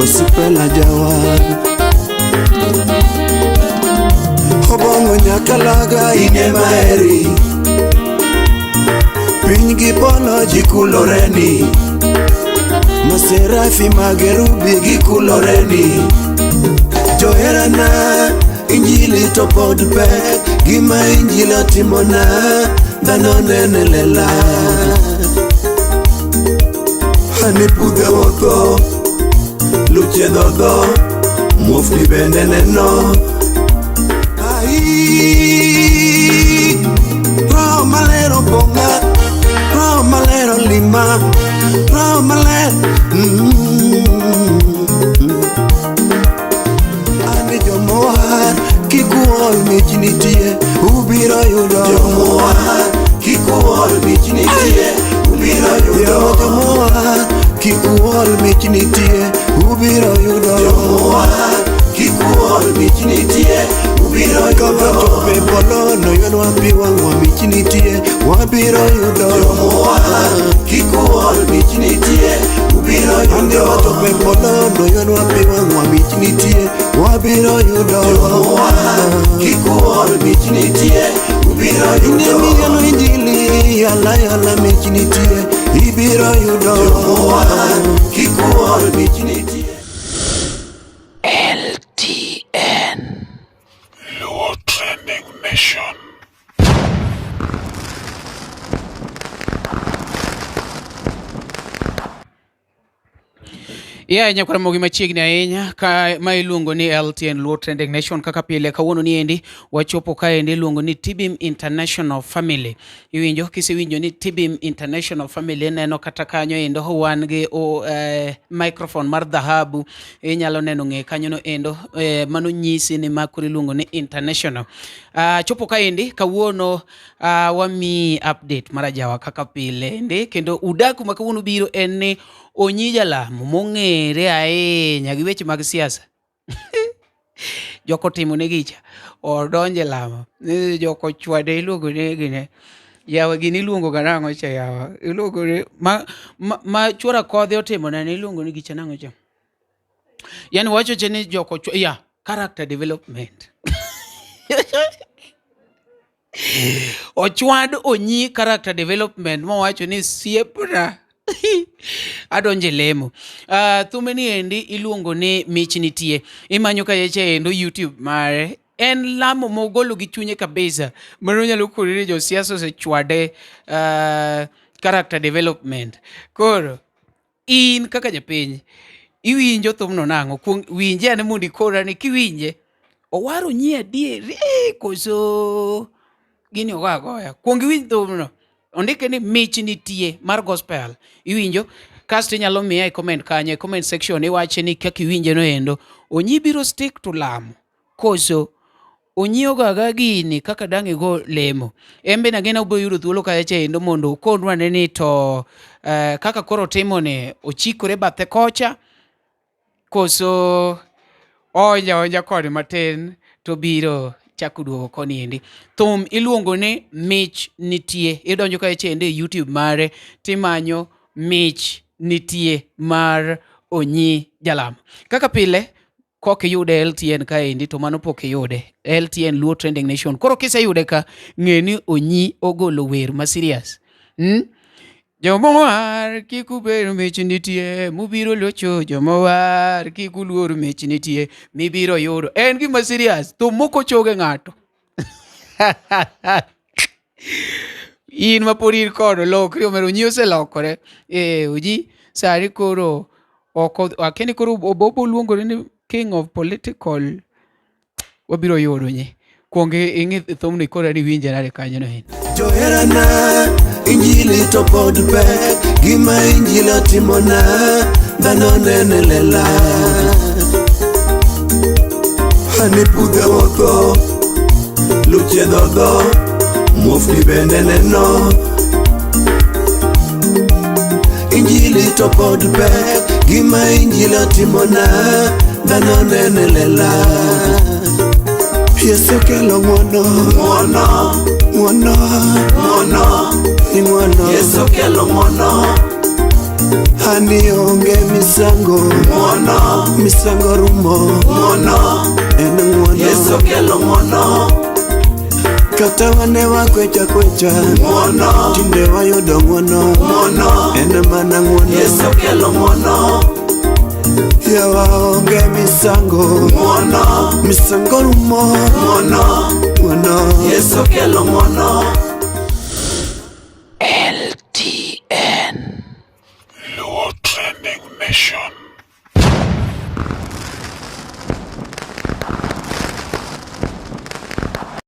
Gospel ajawa. Obong'o nyakalaga ine maheri. Piny gi polo ji kuloreni. Maserafi magerubi gikuloreni. Joherana, injili to pod pek. Gima injili otimona, dhano nene lela. Ani pudhe wotho, luche dhodho, muofni bende neno. Ai, Roho maler opong'a, Roho maler olima, Roho maler. Ani jomowar, kik uol mich nitie, ubiro yudo. Jomowar, kik uol mich nitie, ubiro yudo. Jomowar, kik uol mich nitie, ubiro yudo. Jomowar, kik uol mich nitie, ubiro yudo. Kawachopo e polo noywadwa pi wang'wa mich nitie, wabiro yudo. Jomowar, kik uol mich nitie, ubiro yudo. Ande wachopo e polo noywadwa pi wang'wa mich nitie, wabiro yudo. Jomowar, kik uol mich nitie, ubiro yudo. Ine migeno injili, yala yala mich nitie, ibiro yudo. Jomowar, kik uol mich nitie. LTN. Luo Trending Nation. Yeah, nyakwar Ramogi machiegni ahinya ka ma iluongo ni LTN Luo Trending Nation kaka pile kawuono ni endi wachopo kaendi iluongo ni Tibim International Family. Iwinjo kisewinjo ni Tibim International Family ineno kata kanyo endo wan gi microphone mar dhahabu inyalo neno ng'e kanyo no endo mano nyisi ni ma koro iluongo ni international. Chopo kaendi kawuono wamiyi update mar ajawa kaka pile endi kendo udaku ma kawuono biro en ni Onyi Jalamo mong'ere ahinya gi weche mag siasa. Joko otimo ne gicha odonje lamo joko chwade iluongo ni gine yawa gini iluongo ga nang'o cha yawa iluongo ni ma chuora kodhi otimo nani iluongo ni gicha nang'o cha yani wacho che ni joko ya character development Ochwad Onyi character development mowacho ni siepna adonje lemo. Thume ni endi iluongo ni mich nitie. Imanyo kacha endo YouTube mare. En lamo mogolo gi chunye kabisa. Mano nyalo koni ni josiasa osechwade character development. Koro in kaka japiny iwinjo thumno nang'o? Kuong winje ane mondo ikora ni kiwinje owaro Onyi adieri koso gini ogo agoya. Kuong iwinj thumno. Ondike ni mich nitie mar gospel. Iwinjo? Kasto inyalo miya e comment kanyo e comment section iwache ni kaka iwinje no endo. Onyi biro stick to lamo koso onyiewo ga gini kaka dang' igo lemo. En bende ang'e ni obiro yudo thuolo kacha endo mondo okonwa ane ni to kaka koro otimoni ochikore bathe kocha koso oonjo aonja kode matin to obiro chako duogo koni endi. Thum iluongo ni Mich Nitie. Idonjo kacha endo e YouTube mare timanyo Mich Nitie mar Onyi Jalamo. Kaka pile kok iyude LTN kaendi to mano pok iyude. LTN Luo Trending Nation. Koro kiseyude ka ng'e ni Onyi ogolo wer ma serious. Jomowar kik ubed mich nitie mubiro locho jomowar kik uluor mich nitie mibiro yudo. En gima serious. Thum moko choge ng'ato. In ma pod in kod lokri omera Onyi oselokore. Onyi sani koro ok akia ni koro obobo luongore ni king of political wabiro yudo nyi. Kuong ing'i thumni koro ni iwinje nade kanyo no en. Joherana, injili to pod pek, gima injili otimona, dhano nene lela. Ani pudhe wotho, luche dhodho, muofni bende neno. Injili to pod pek, gima injili otimona, dhano nene lela. Yesu kelo ng'wono, ng'wono, ng'wono, ng'wono, ni ng'wono. Yesu kelo ng'wono. Ani onge misango. Ng'uono. Misango rumo. Ng'uono. En ng'uono. Yesu kelo ng'uono. Kata wane wakwecha kwecha. Ng'uono. Tinde wayudo ng'uono. Ng'uono. En mana ng'uono. Yesu kelo ng'uono. Yawa onge misango. Ng'uono. Misango rumo. Ng'uono. Ng'uono. Yesu kelo ng'uono.